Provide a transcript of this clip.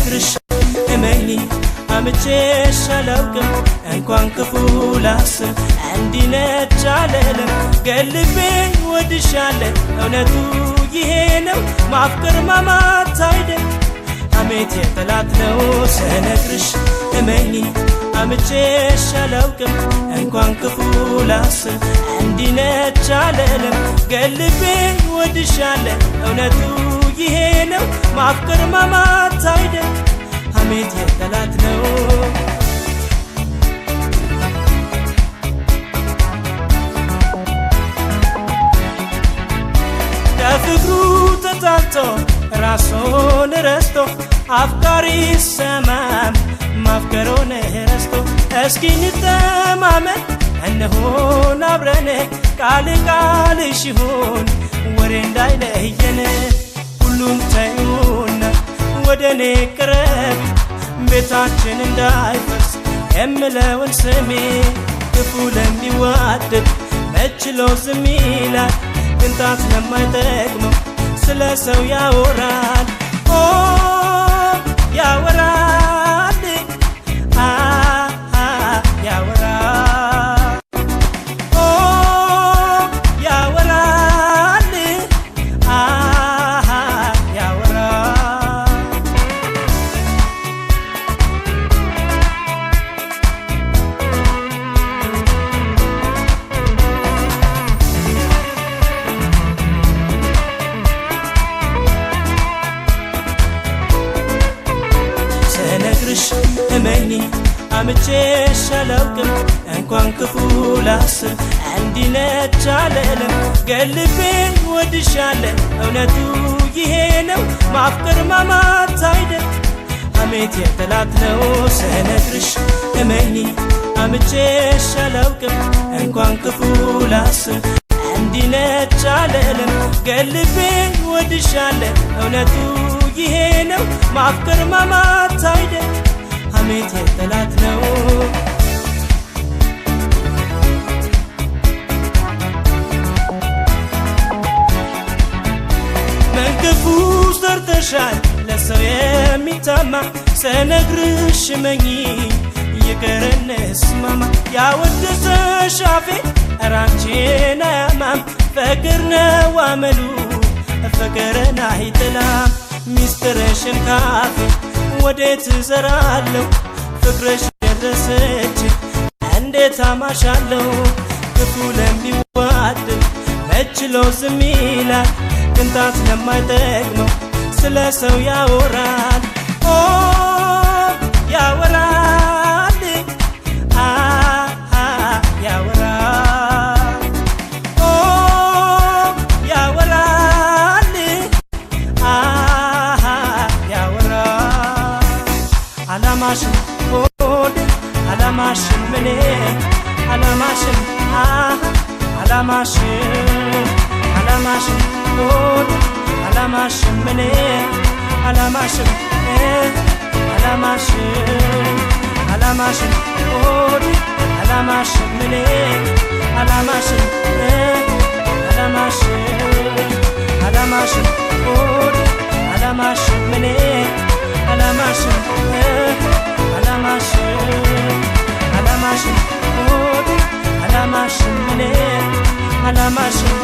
ስነግርሽ እመኚ አምቼሽ አላውቅም እንኳን ክፉ ላስብ እንዲህ ነች አልልም ገልቤ ወድሻለሁ እውነቱ ይሄ ነው ማፍቀር ማማት አይደል ሐሜት የጠላት ነው ስነግርሽ እመኚ አምቼሽ አላውቅም እንኳን ክፉ ላስብ እንዲህ ነች አልልም ገልቤ ወድሻለሁ እውነቱ ይሄ ነው ማፍቀር ማማት አይደል ሐሜት የጠላት ነው። ከፍቅሩ ተጣልቶ ራሱን ረስቶ አፍቃሪ ሰማም ማፍቀሩን ረስቶ እስኪ እንተማመን እንሁን አብረን ቃል ቃልሽ ይሁን ወሬ እንዳይለየን ሁሉን ተይውና ወደ እኔ ቅረብ ቤታችን እንዳይፈርስ የምለውን ስሜ ክፉ ለሚዋደድ መችሎ ዝም ይላል ቅንጣት ለማይጠቅመው ስለ ሰው ያወራል ኦ ያወራል አ ያወራል ኦ ያወራል አ ያወራል። ስነግርሽ እመኚ አምቼሽ አላውቅም እንኳን ክፉ ላስብ እንዲህ ነች አልልም ገልቤ ወድሻለሁ እውነቱ ይሄ ነው ማፍቀር ማማት አይደል ሐሜት የጠላት ነው ስነግርሽ እመኚ አምቼሽ አላውቅም እንኳን ክፉ ላስብ እንዲህ ነች አልልም ገልቤ ወድሻለሁ እውነቱ ይሄ ነው ማፍቀር ማማት አይደል ሐሜት የጠላት ነው። ምን ክፉ ሰርተሻል ለሰው የሚታማ ስነግርሽ እመኚ ይቅር እንስማማ ያወደሰሽ አፌ ኧረ አንቺን አያማም ፍቅር ነው አመሉ ፍቅርን አይጥላም ሚስጥርሽን ካፌ ወዴት እዘራለሁ ፍቅርሽ ደረሰች እንዴት አማሻለሁ ክፉ ለሚዋደድ መችሎ ዝም ይላል ቅንጣት ለማይጠቅመው ስለ ሰው ያወራል ኦ ያወራል አ ያወራል ኦ ያወራል አ ያወራል። አላማሽን ሆድ አላማሽን ምኔ አላማሽን አ አላማሽን አላማሽን ሆድ አላማሽን ምኔ አላማሽን አላማሽን አላማሽን ሆድ አላማሽን ምኔ አላማሽን አላማሽን አላማሽን ሆድ አላማሽን ምኔ አላማሽን አላማሽን አላማሽን ሆድ አላማሽን ምኔ አላማሽን